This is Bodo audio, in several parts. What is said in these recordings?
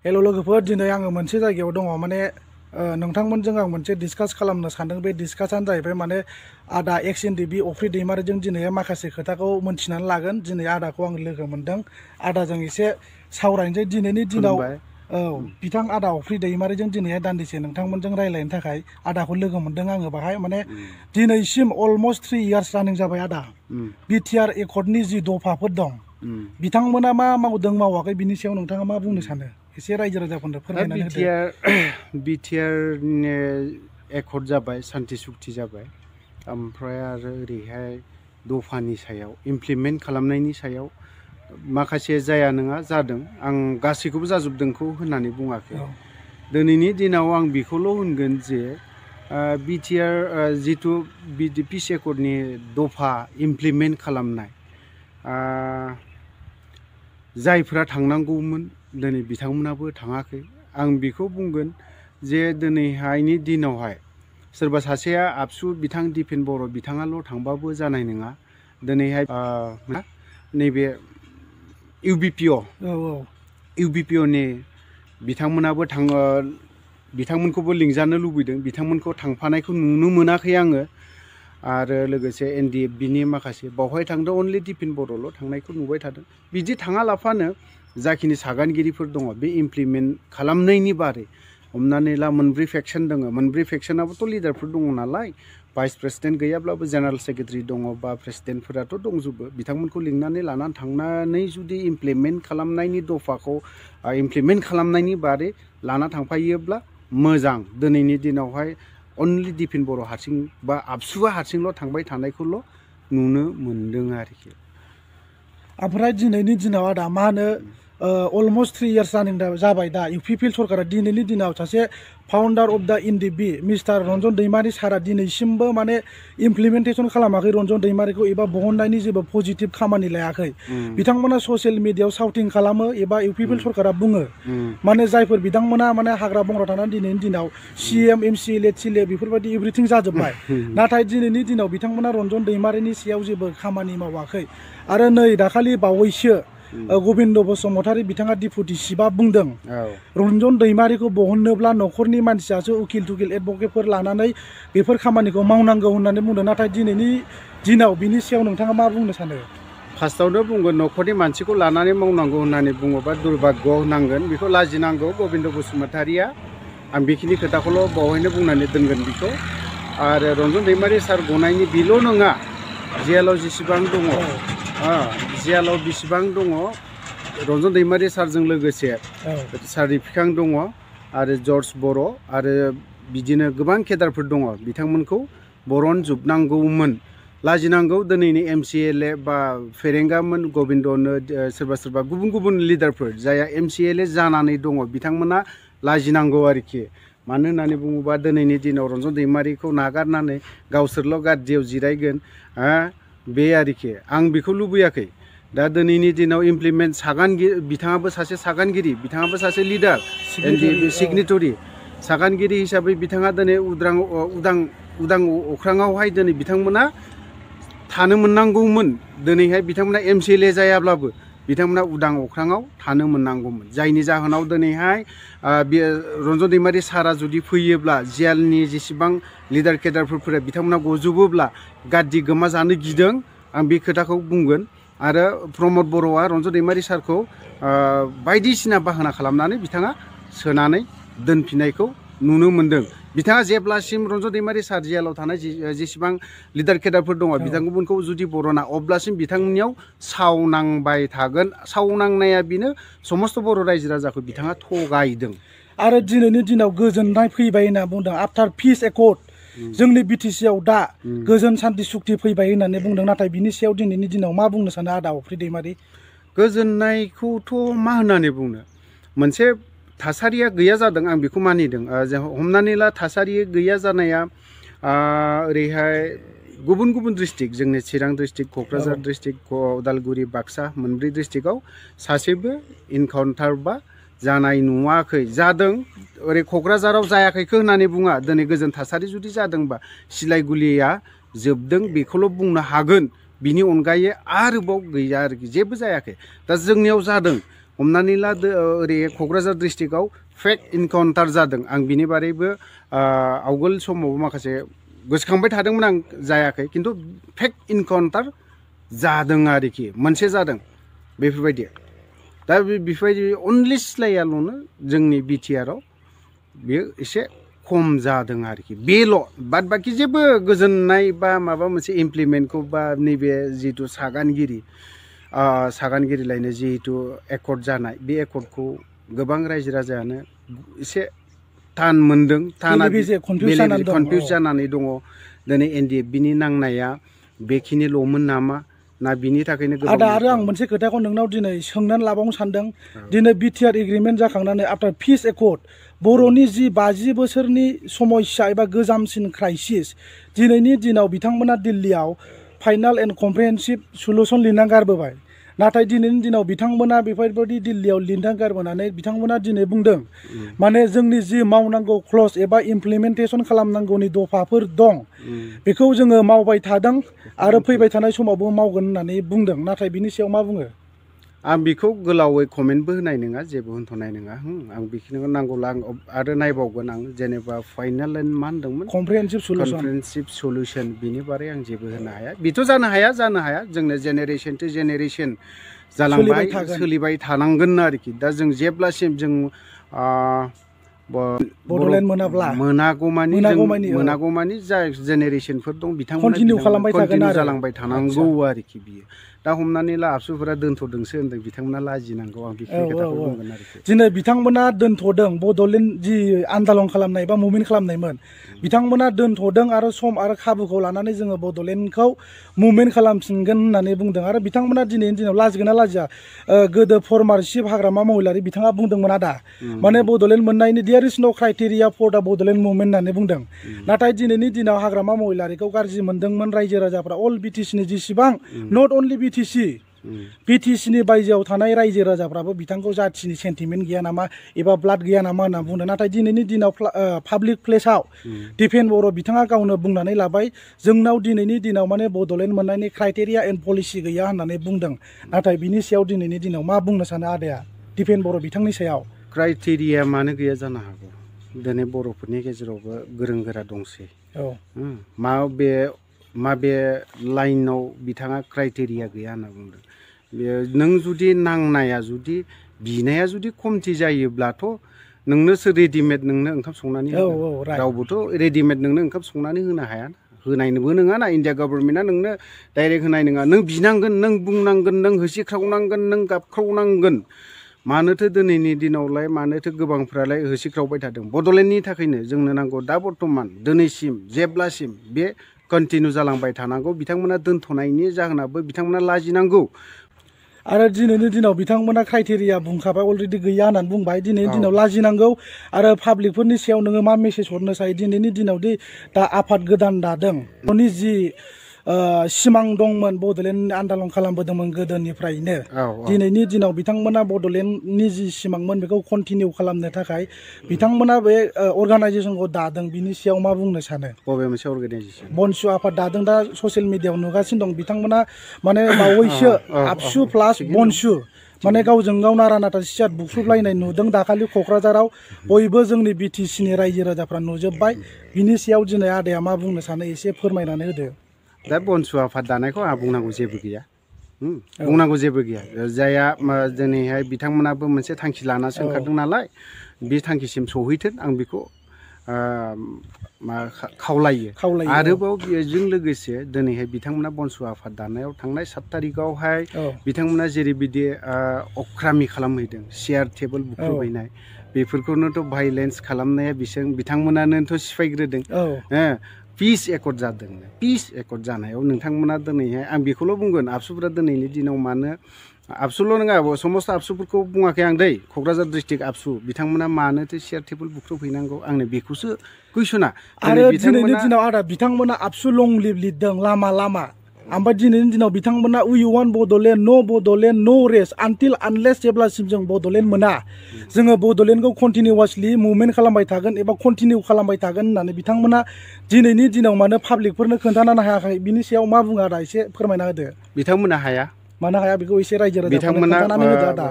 हेल' लोगोफोर दिनै आङो मोनसे जायगायाव दङ माने नोंथांमोनजों आं मोनसे डिसकास खालामनो सानदों बे डिसकासआनो जाहैबाय माने आदा एक्स एनडिबि अफ्रि दैमारिजों दिनै माखासे खोथाखौ मोनथिनानै लागोन दिनै आदाखौ आं लोगो मोनदों आदाजों एसे सावरायनोसै दिनैनि दिनाव बिथां आदा अफ्रि दैमारिजों दिनैहाय दान्दिसे नोंथांमोनजों रायज्लायनो थाखाय आदाखौ लोगो मोनदों आङो बाहाय माने दिनैसिम अलमस्ट 3 इयार्स रानिं जाबाय आदा बिटिआर एकर्डनि जि दफाफोर दं बिथांमोना मा मावदों मावाखै बिनि सायाव नोंथाङा मा बुंनो सानो एसे रायजो राजाफोरनो फोरमायनानै होदो बिटिआरनि एकर्ड जाबाय सान्ति सुक्ति जाबाय ओमफ्राय आरो ओरैहाय दफानि सायाव इमप्लिमेन्ट खालामनायनि सायाव माखासे जाया नङा जादों आं गासैखौबो जाजोबदोंखौ होननानै बुङाखै दिनैनि दिनाव आं बेखौल' होनगोन जे बिटिआर जिथु पिस एकर्डनि दफा इमप्लिमेन्ट खालामनाय जायफोरा थांनांगौमोन दिनै बिथांमोनाबो थाङाखै आं बेखौ बुंगोन जे दिनैहायनि दिनावहाय सोरबा सासेया आबसु बिथां दिपेन बर' बिथाङाल' थांबाबो जानाय नङा दिनैहाय नैबे इउबिपिअनि बिथांमोनाबो बिथांमोनखौबो लिंजानो लुबैदों बिथांमोनखौ थांफानायखौ नुनो मोनाखै आङो आरो लोगोसे एनडिएफबिनि माखासे बावहाय थांदों अनलि दिपेन बर'ल' थांनायखौ नुबाय थादों बिदि थाङालाफानो जाखिनि सागानगिरिफोर दङ बे इमप्लिमेन्ट खालामनायनि बारै हमनानै ला मोनब्रै फेक्सन दङ मोनब्रै फेक्सनाबोथ' लिडारफोर दङ नालाय भाइस प्रेसिडेन्ट गैयाब्लाबो जेनेरेल सेक्रेटारि दङ बा प्रेसिडेन्टफोराथ' दंजोबो बिथांमोनखौ लिंनानै लानानै थांनानै जुदि इमप्लिमेन्ट खालामनायनि दफाखौ इमप्लिमेन्ट खालामनायनि बारै लाना थांफायोब्ला मोजां दिनैनि दिनावहाय अनलि दिपेन बर' हारसिं बा आबसुआ हारसिंल' थांबाय थानायखौल' नुनो मोनदों आरोखि ओमफ्राय दिनैनि दिनाव आदा मा होनो अलमस्ट 3 इयार्स रानिं जाबाय दा इउपिपिएल सरकारा दिनैनि दिनाव सासे founder of the NDFB mister Ranjan Daimari सारा दिनैसिमबो माने इमप्लिमेन्टेसन खालामाखै रन्जन दैमारिखौ एबा बहननायनि जेबो पजिटिभ खामानि लायाखै बिथांमोना ससियेल मिडियायाव साउटिं खालामो एबा इउपिपिएल सरकारा बुङो माने जायफोर बिथांमोना माने हाग्रा बंग्रा थानानै दिनैनि दिनाव सिएम एमसिएलए थिले बेफोरबायदि एभ्रिथिं जाजोब्बाय नाथाय दिनैनि दिनाव बिथांमोना रन्जन दैमारिनि सायाव जेबो खामानि मावाखै आरो नै दाखालि बावैसो गबिन्द बसुमतारी बिथाङा डिपुटि चिफआ बुंदों रन्जन दैमारिखौ बहननोब्ला न'खरनि मानसियासो उकिल थुकिल एडभकेटफोर लानानै बेफोर खामानिखौ मावनांगौ होननानै बुंदों नाथाय दिनैनि दिनाव बिनि सायाव नोंथाङा मा बुंनो सानो फार्स्टआवनो बुंगोन न'खरनि मानसिखौ लानानै मावनांगौ होननानै बुङोबा दुर्भाग्य होनांगोन बेखौ लाजिनांगौ गबिन्द बसुमतारीया आं बेखिनि खोथाखौल' बावहायनो बुंनानै दोनगोन बेखौ आरो रन्जन दैमारि सार गनायनि बेल' नङा जियालाव जेसेबां दङ जियालाव बेसेबां दङ रन्जन दैमारि सारजों लोगोसे सार रिफिखां दङ आरो जर्ज बर' आरो बिदिनो गोबां केडारफोर दङ बिथांमोनखौ बरनजोबनांगौमोन लाजिनांगौ दिनैनि एमसिएलए बा फेरेंगामोन गबिन्दनो सोरबा गुबुन गुबुन लिडारफोर जायहा एमसिएलए जानानै दङ बिथांमोना लाजिनांगौ आरोखि मानो होननानै बुङोबा दिनैनि दिनाव रन्जन दैमारिखौ नागारनानै गावसोरल' गाद्दियाव जिरायगोन बे आरोखि आं बेखौ लुबैयाखै दा दिनैनि दिनाव इमप्लिमेन्ट बिथाङाबो सासे सागानगिरि बिथाङाबो सासे लिडार एनडिएफबि सिगनेटरि सागानगिरि हिसाबै बिथाङा दिनै उदां अख्राङावहाय दिनै बिथांमोना थानो मोननांगौमोन दिनैहाय बिथांमोना एमसिएलए जायाब्लाबो बिथांमोना उदां अख्राङाव थानो मोननांगौमोन जायनि जाहोनाव दिनैहाय रन्जन दैमारि सारा जुदि फैयोब्ला जियालनि जेसेबां लिडार केडारफोरा बिथांमोना गजोबोब्ला गाद्दि गोमा जानो गिदों आं बे खोथाखौ बुंगोन आरो प्रमद बर'आ रन्जन दैमारि सारखौ बायदिसिना बाहाना खालामनानै बिथाङा सोनानै दोनफिननायखौ नुनो मोन्दों बिथाङा जेब्लासिम रन्जन दैमारि सार जियालाव थानाय जेसेबां लिडार केडारफोर दङ बिथांमोनखौ जुदि बरना अब्लासिम बिथांमोननियाव सावनांबाय थागोन सावनांनाया बेनो समस्त बर' रायजो राजाखौ बिथाङा थगायदों आरो दिनैनि दिनाव गोजोननाय फैबाय होनना बुंदों आफ्टार पिस एकर्ड जोंनि बिटिसिआव दा गोजोन सान्ति सुक्ति फैबाय होननानै बुंदों नाथाय बिनि सायाव दिनैनि दिनाव मा बुंनो सानो आदा अफ्रि दैमारि गोजोननायखौथ' मा होननानै बुंनो मोनसे थासारिया गैया जादों आं बेखौ मानिदों हमनानै ला थासारि गैया जानाया ओरैहाय गुबुन गुबुन डिस्ट्रिक्ट जोंनि चिरां डिस्ट्रिक्ट क'क्राझार डिस्ट्रिक्ट उदालगुरि बाक्सा मोनब्रै डिस्ट्रिक्टआव सासेबो इनकाउन्टार बा जानाय नुवाखै जादों ओरै क'क्राझाराव जायाखैखौ होननानै बुङा दिनै गोजोन थासारि जुदि जादोंबा सिलाय गुलिया जोबदों बेखौल' बुंनो हागोन बिनि अनगायै आरोबाव गैया आरोखि जेबो जायाखै दा जोंनियाव जादों हमनानै ला ओरै क'क्राझार डिस्ट्रिक्टआव फेक इनकाउन्टार जादों आं बिनि बारैबो आवगोल समाव माखासे गोसोखांबाय थादोंमोन आं जायाखै खिन्थु फेक इनकाउन्टार जादों आरोखि मोनसे जादों बेफोरबायदि दा बेफोरबायदि अनलि सिलायाल'नो जोंनि बिटिआरआव बेयो एसे खम जादों आरोखि बेल' बाद बाखि जेबो गोजोननाय बा माबा मोनसे इमप्लिमेन्टखौ बा नैबे जिहेथु सागानगिरिलायनो जिहेथु एकर्ड जानाय बे एकर्डखौ गोबां रायजो राजायानो एसे थान मोनदों कनफिउज जानानै दङ दिनै NDFBनि नांनाया बेखिनिल'मोन नामा ना बिनि थाखायनो आरो आं मोनसे खोथाखौ नोंनाव दिनै सोंनानै लाबावनो सानदों दिनै बिटिआर एग्रिमेन्ट जाखांनानै आफ्टार पिस एकर्ड बर'नि जि 50 बोसोरनि समस्या एबा गोजामसिन क्राइसिस दिनैनि दिनाव बिथांमोना दिल्लीयाव फाइनाल एन्ड कमप्रिहेन्सिभ सलुसन लिरना गारबोबाय नाथाय दिनैनि दिनाव बिथांमोना बेफोरबायदि दिल्लीयाव लिरना गारबोनानै बिथांमोना दिनै बुंदों माने जोंनि जि मावनांगौ क्लज एबा इमप्लिमेन्टेसन खालामनांगौनि दफाफोर दं बेखौ जोङो मावबाय थादों आरो फैबाय थानाय समावबो मावगोन होननानै बुंदों नाथाय बिनि सायाव मा बुङो आं बेखौ गोलावै कमेन्टबो होनाय नङा जेबो होनथ'नाय नङा आं बेखिनिखौ नांगौला आं आरो नायबावगोन आं जेनेबा फाइनाल एन्ड मा होनदोंमोन कमप्रिहेन्सिभ सलुसन बिनि बारै आं जेबो होनो हाया बेथ' जानो हाया जोंनो जेनेरेसन टु जेनेरेसन जालांबाय सोलिबाय थानांगोन आरोखि दा जों जेब्लासिम जों बड'लेण्ड मोनागौमानि जा जेनेरेसनफोर दं बिथांमोना कन्टिनिउ जालांबाय थानांगौ आरोखि बियो दा हमनानै ला आबसुफोरा दोनथ'दोंसो होनदों बिथांमोना लाजिनांगौ आं बेखिनि खोथाखौ बुंगोन आरोखि दिनै बिथांमोना दोनथ'दों बड'लेण्ड जि आन्दालन खालामनाय बा मुभमेन्ट खालामनायमोन बिथांमोना दोनथ'दों आरो सम आरो खाबुखौ लानानै जोङो बड'लेण्डखौ मुभमेन्ट खालामफिनगोन होननानै बुंदों आरो बिथांमोना दिनैनि दिनाव लाजिगोन ना लाजिया गोदो फर्मार चिफ हाग्रामा महिलारि बिथाङा बुंदोंमोन आदा माने बड'लेण्ड मोननायनि देयर इज नो क्राइटेरिया फर दा बड'लेण्ड मुभमेन्ट होननानै बुंदों नाथाय दिनैनि दिनाव हाग्रामा महिलारिखौ गाज्रि मोनदोंमोन रायजो राजाफ्रा अल बिटिसिनि जेसेबां नट अनलि बिटिसिनि बायजोआव थानाय रायजो राजाफ्राबो बिथांखौ जाथिनि सेन्टिमेन्ट गैया नामा एबा ब्लाड गैया नामा होनना बुंदों नाथाय दिनैनि दिनाव पाब्लिक प्लेसाव दिपेन बर' बिथाङा गावनो बुंनानै लाबाय जोंनाव दिनैनि दिनाव माने बड'लेण्ड मोननायनि क्राइटेरिया एन्ड पलिसि गैया होननानै बुंदों नाथाय बिनि सायाव दिनैनि दिनाव मा बुंनो सानो आदाया दिपेन बर' बिथांनि सायाव क्राइटेरिया मानो गैया जानो हागौ दिनै बर'फोरनि गेजेरावबो गोरों गोरा दंसै माबे लाइनाव बिथाङा क्राइटेरिया गैया होनना बुंदों बेयो नों जुदि नांनाया जुदि बिनाया जुदि खमथि जायोब्लाथ' नोंनोसो रेडिमेड नोंनो ओंखाम संनानै रावबोथ' रेडिमेड नोंनो ओंखाम संनानै होनो हाया होनायनोबो नङा ना इन्डिया गभर्नमेन्टआ नोंनो डाइरेक्ट होनाय नङा नों बिनांगोन नों बुंनांगोन नों होसिख्रावनांगोन नों गाबख्रावनांगोन मानोथो दिनैनि दिनावलाय मानोथो गोबांफ्रालाय होसिख्रावबाय थादों बड'लेण्डनि थाखायनो जोंनो नांगौ दा बर्थमान दिनैसिम जेब्लासिम बे कन्टिनिउ जालांबाय थानांगौ बिथांमोना दोनथ'नायनि जाहोनाबो बिथांमोना लाजिनांगौ आरो दिनैनि दिनाव बिथांमोना क्राइटेरिया बुंखाबाय अलरेडि गैया होननानै बुंबाय दिनैनि दिनाव लाजिनांगौ आरो पाब्लिकफोरनि सायाव नोङो मा मेसेज हरनो सायो दिनैनि दिनाव दि दा आफाद गोदान दादों न'नि जि सिमां दंमोन बड'लेण्ड आन्दालन खालामबोदोंमोन गोदोनिफ्रायनो दिनैनि दिनाव बिथांमोना बड'लेण्डनि जि सिमांमोन बेखौ कन्टिनिउ खालामनो थाखाय बिथांमोना बे अर्गानाइजेसनखौ दादों बिनि सायाव मा बुंनो सानो बबे मोनसे अर्गानाइजेसन बनसु आफाद दादों दा ससियेल मिडियायाव नुगासिनो दं बिथांमोना माने बावैसो आबसु प्लास बनसु माने गावजों गाव नारा नाथा सियार बुख्रुबलायनाय नुदों दाखालि क'क्राझाराव बयबो जोंनि बिटिसिनि रायजो राजाफ्रा नुजोब्बाय बिनि सायाव दिनै आदाया मा बुंनो सानो एसे फोरमायनानै होदो दा बनसु आफाद दानायखौ आंहा बुंनांगौ जेबो गैया जायहा दिनैहाय बिथांमोनाबो मोनसे थांखि लानासो ओंखारदों नालाय बे थांखिसिम सौहैथों आं बेखौ खावलायो आरोबाव बेजों लोगोसे दिनैहाय बिथांमोना बनसु आफाद दानायाव थांनाय 7 तारिखआवहाय बिथांमोना जेरैबायदि अक्रामि खालामहैदों चेयार टेबोल बुख्रुबहैनाय बेफोरखौनोथ' भाइलेन्स खालामनाया बिथांमोनानोथ' सिफायग्रोदों पिस एकर्ड जादों पिस एकर्ड जानायाव नोंथांमोना दिनैहाय आं बेखौल' बुंगोन आबसुफोरा दिनैनि दिनाव मानो आबसुल' नङा समस्त आबसुफोरखौ बुङाखै आं दै क'क्राझार डिस्ट्रिक्ट आबसु बिथांमोना मानोथो चेयार टेबोल बुख्रुबहैनांगौ आंनो बेखौसो कुइसना आरो दिनैनि दिनाव आदा बिथांमोना आबसु लं लिभ लिरदों लामा ओमफ्राय दिनैनि दिनाव बिथांमोना वी वान्ट बड'लेण्ड नो रेस्ट आनटिल आनलेस जेब्लासिम जों बड'लेण्ड मोना जोङो बड'लेण्डखौ कन्टिनिउवासलि मुभमेन्ट खालामबाय थागोन एबा कन्टिनिउ खालामबाय थागोन होननानै बिथांमोना दिनैनि दिनाव मानो पाब्लिकफोरनो खोन्थानो हायाखै बिनि सायाव मा बुङो आदा एसे फोरमायना होदो बिथांमोना हाया मानो हाया बेखौ एसे रायजो राजाफोरनो खोन्थानानै होदो आदा।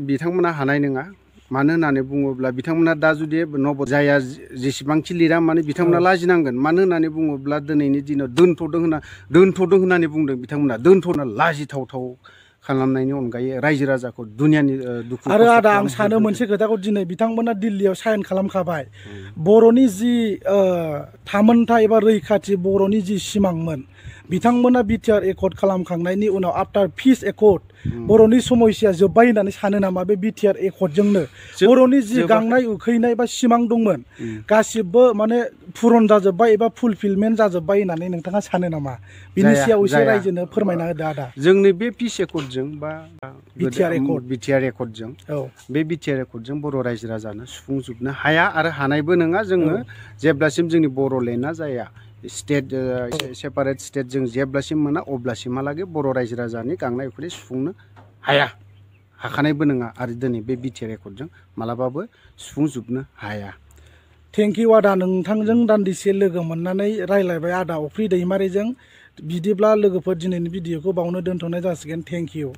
बिथांमोना हानाय नङा। मानो होननानै बुङोब्ला बिथांमोना दा जुदि नबद जाया जेसेबांखि लिरा माने बिथांमोना लाजिनांगोन। मानो होननानै बुङोब्ला दिनैनि दिनाव दोनथ'दों होननानै बुंदों बिथांमोना। दोनथ'ना लाजिथावथाव खालामनायनि अनगायै रायजो राजाखौ दुनियानि दुखु आरो आदा आं सानो मोनसे खोथाखौ दिनै बिथांमोना दिल्लीयाव साइन खालामखाबाय बर'नि जि थामोनथाय एबा रैखाथि बर'नि जि सिमांमोन बिथांमोना बिटिआर एकर्ड खालामखांनायनि उनाव आफ्टार पिस एकर्ड बर'नि समस्या जोब्बाय होननानै सानो नामा बे बिटिआर एकर्डजोंनो बर'नि जि गांनाय उखैनाय बा सिमां दंमोन गासिबो माने पुरन जाजोब्बाय एबा फुलफिलमेन्ट जाजोब्बाय होननानै नोंथाङा सानो नामा? बिनि सायाव एसे रायजोनो फोरमायना होदो आदा। जोंनि बे पिस एकर्डजों बा बिटिआर एकर्डजों बे बिटिआर एकर्डजों बर' रायजो राजानो सुफुंजोबनो हाया आरो हानायबो नङा। जोङो जेब्लासिम जोंनि बर'लेण्डआ जाया स्टेट सेपारेट स्टेट जों जेब्लासिम मोना अब्लासिमहालागै बर' रायजो राजानि गांनाय उखैनाय सुफुंनो हाया, हाखानायबो नङा आरो दिनै बे बिटिआर एकर्डजों मालाबाबो सुफुंजोबनो हाया। थेंक इउ आदा, नोंथांजों दान्दिसे लोगो मोननानै रायलायबाय आदा अफ्रि दैमारिजों। बिदिब्ला लोगोफोर दिनैनि भिडिअखौ बावनो दोनथ'नाय जासिगोन। Thank you.